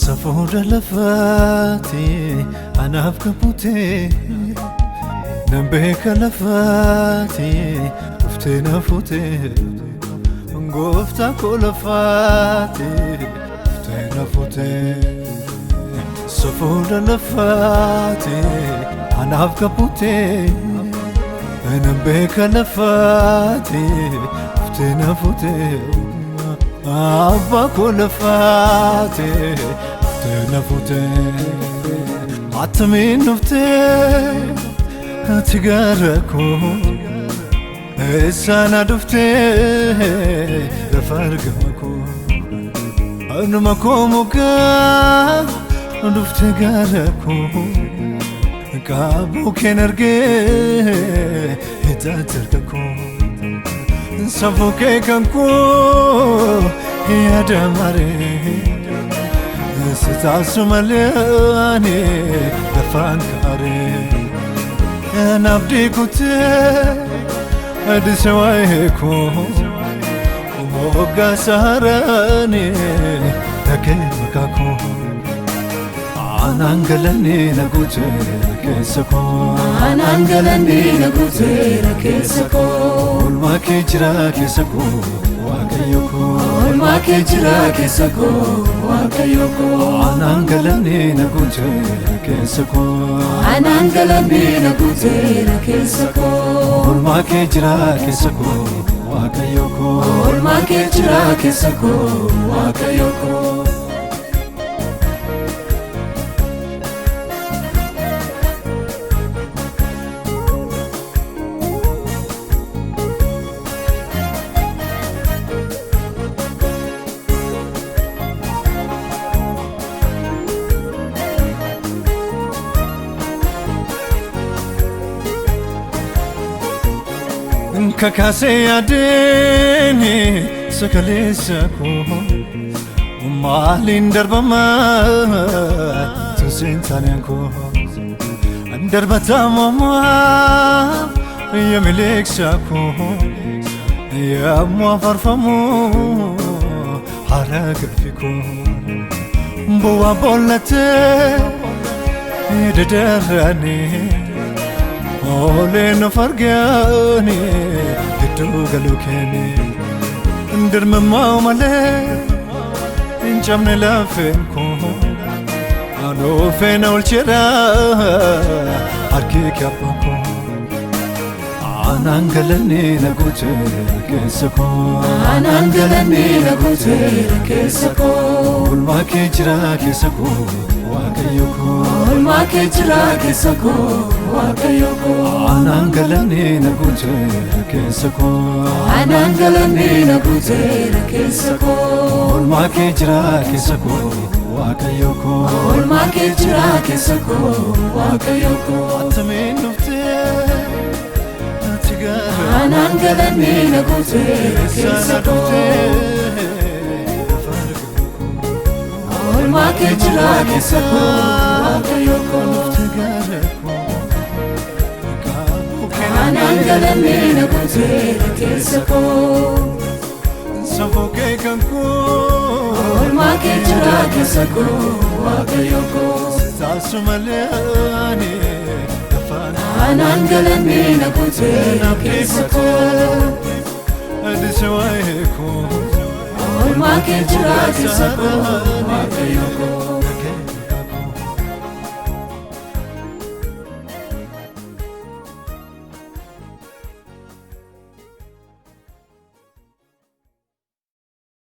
Safuudha lafaati anaaf kabbutee nan beeka lafaati dhuftee na fuutee gooftaa koo lafaati dhuftee na fuutee. Safuudha lafaati anaaf kabbutee nan beeka lafaati dhuftee na fuutee abbaa koo lafaati dhuftee na fuutee. Attamiin dhuftee ati gara koo eessaan dhuftee lafa argama koo anuma koo mukaa dhuftee gara koo qaabuu keen argee hidhaatti harka koo safuu kee kan koo yaada maree si taasisu malee ani lafaan kaaree naaf kutee adise waa'ee koo moggaasa haaraani dhagee maqaa koo aanaan galannee na guuteera keessa koo Aanaan galannee na guuteera keessa koo. Oolmaa kee jira keessa koo Waaqayyo koo Oolmaa kee jira keessa koo Waaqayyo koo. Aanaan galannee na guuteera keessa koo Aanaan galannee na guuteera keessa koo. Oolmaa kee jira keessa koo Waaqayyo koo Oolmaa kee jira keessa koo Waaqayyo koo. Kakaasee yaadeen sakaleessa koo maaliin darbama tuseen taaneen koo darbatamamaa yamileeksa koo yammu afarfamu hara galfi koo bu'aa boollatee dadaranii Ooleen of argaani gidduu galuu keeni dirmammaa malee hin cabne lafeen koo anuu feena olcheera harki kabbaa koo aanaan galannee na guuteera keessa koo Aanaan galannee na guuteera keessa koo. Oolmaa kee jira keessa koo Waaqayyo koo Oolmaa kee jira keessa koo Waaqayyo koo. Aanaan galannee na guuteera keessa koo Aanaan galannee na guuteera keessa koo. Oolmaa kee jira keessa koo Waaqayyo koo Oolmaa kee jira keessa koo Waaqayyo koo. Attamiin dhuftee ati gara Aanaan galannee na guuteera keessa sana koo. dhuftee lafa argamu koo Oolmaa kee jira keessa koo Waaqayyo koo. Dhuftee gara koo qaabuu kee Aanaan galannee na guuteera keessa koo. safuu kee kan koo Oolmaa kee jira keessa koo Waaqayyo koo. taasisu malee ani lafaan Aanaan galannee na guuteera keessa koo. adise waa'ee koo Oolmaa kee jira keessa koo Waaqayyo koo.